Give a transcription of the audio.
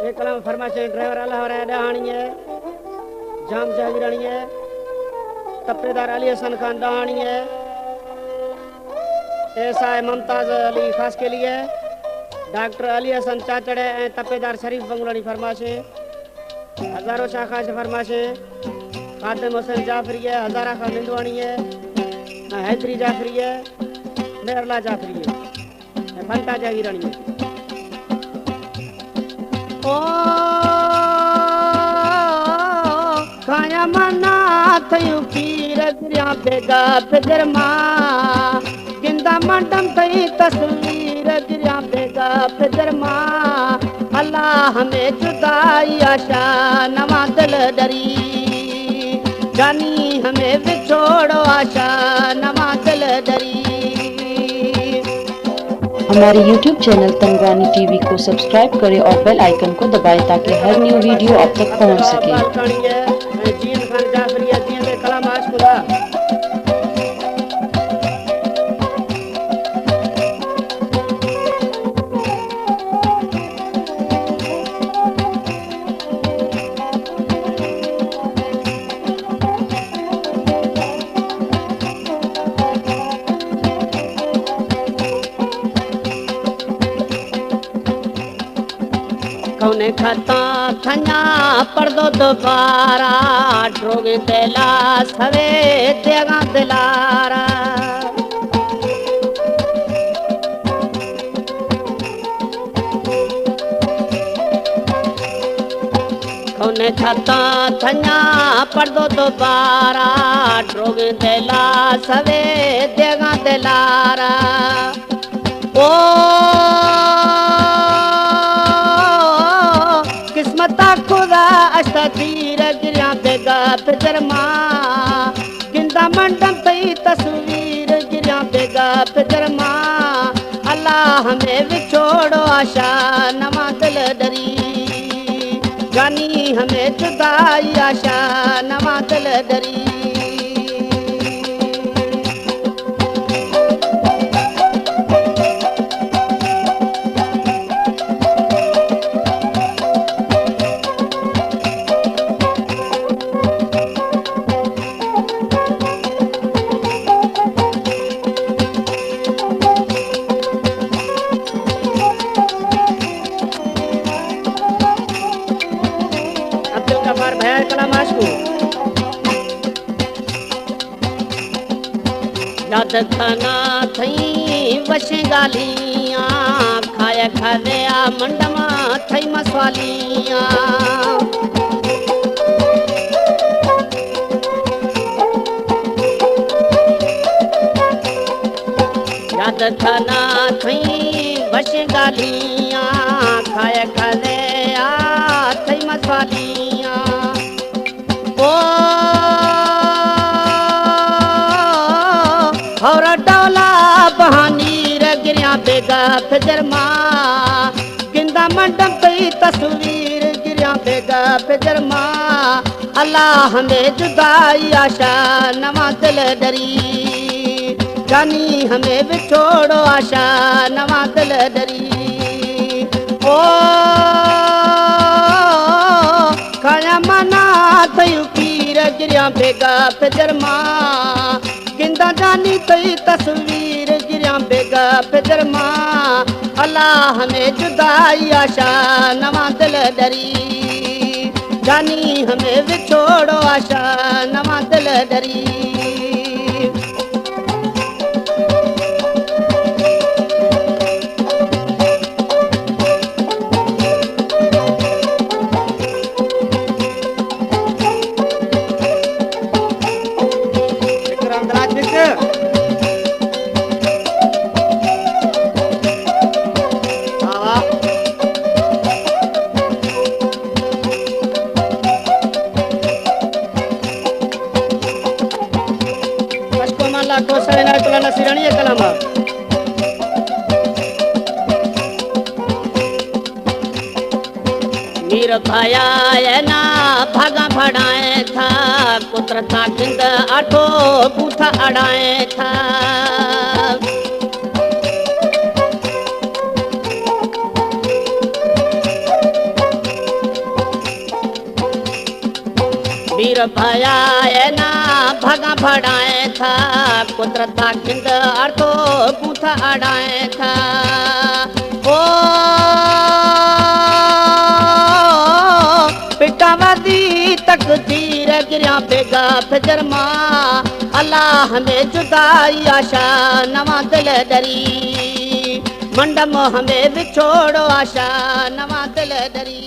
اے کلام فرمائشیں ڈرائیور اللہ ورائے ڈاہانی ہے، جام جاگیرانی ہے، تپیدار علی حسن خان ڈاہانی ہے، ایس آئی ممتاز علی خاص کے لیے، ڈاکٹر علی حسن چاچڑے ایں تپیدار شریف بنگلانی فرمائشیں، ہزاروں شاخاش فرمائشیں، خادم حسین جعفری ہے، ہزارہ خان نندوانی ہے، حیدری جعفری ہے، مہرلا جعفری ہے۔ فنتا جاگیرانی۔ او کایا منا تھیو پیر گریاں بیگا پدر ما، گندا منڈم تئی تصویر گریاں بیگا پدر ما، اللہ ہمیں جدائی آشا نواں دل ڈری، جانی ہمیں بچھوڑو آشا نواں دل ڈری۔ ہمارے یوٹیوب چینل تنگوانی ٹی وی کو سبسکرائب کریں اور بیل آئیکن کو دبائیں تاکہ ہر نیو ویڈیو آپ تک پہنچ سکے۔ کونے کھتاں تھنیا پردو دوبارہ، ڈروگیں دلا سوے دیگاں دلارا۔ کونے کھتاں تھنیا پردو دوبارہ، ڈروگیں دلا سوے دیگاں دلارا۔ او قسمتا خدا اشتا تیر گریاں بیگا پدر ما، گندا منڈم تئی تصویر گریاں بیگا پدر ما، اللہ ہمیں وچھوڑو آشا نواں دل ڈری، جانی ہمیں جدائی آشا نواں دل ڈری۔ عبدالغفار بھیا کلام عاشقو۔ یاد کھانا تھئی وشیں گالیاں، کھایا کھاویا منڈما تھئی مسوالیاں۔ یاد کھانا تھئی وشیں گالیاں، کھایا کھاویا تھئی مسوالیاں۔ او ہورا ڈولا بہانی رگریاں بیگا پجر ما، گندا منڈم تئی تصویر گریاں بیگا پجر ما۔ اللہ ہمیں جدائی آشا نواں دل ڈری، جانی ہمیں وچھوڑو آشا نواں دل ڈری۔ او کھایا منا تھیو پیر گریاں بیگا پجر ما، گندا جانی تئی تصویر گریاں بیگا پجر ما۔ اللہ ہمیں جدائی آشا نواں دل ڈری، جانی ہمیں وچھوڑو آشا نواں دل ڈری۔ وکرم دراج بک۔ واہ واہ۔ اشکو مالا کو سر عنایت اللہ نصیرانی کلام۔ میر بھایا اے نا بھاگا بھڑائیں تھا، قدرتا گند آٹو بوتھا اڑائیں تھا۔ بھیا اے نا بھگا بھڑائیں تھا، قدرت تھا کھند اڑ تو گوں تھا اڑائیں تھا۔ او پٹا ودی تقدیر گریاں بیگا پجر ماں، اللہ ہمیں جدائی آشا نواں دل ڈری، منڈم ہمیں بچھوڑو آشا نواں دل ڈری۔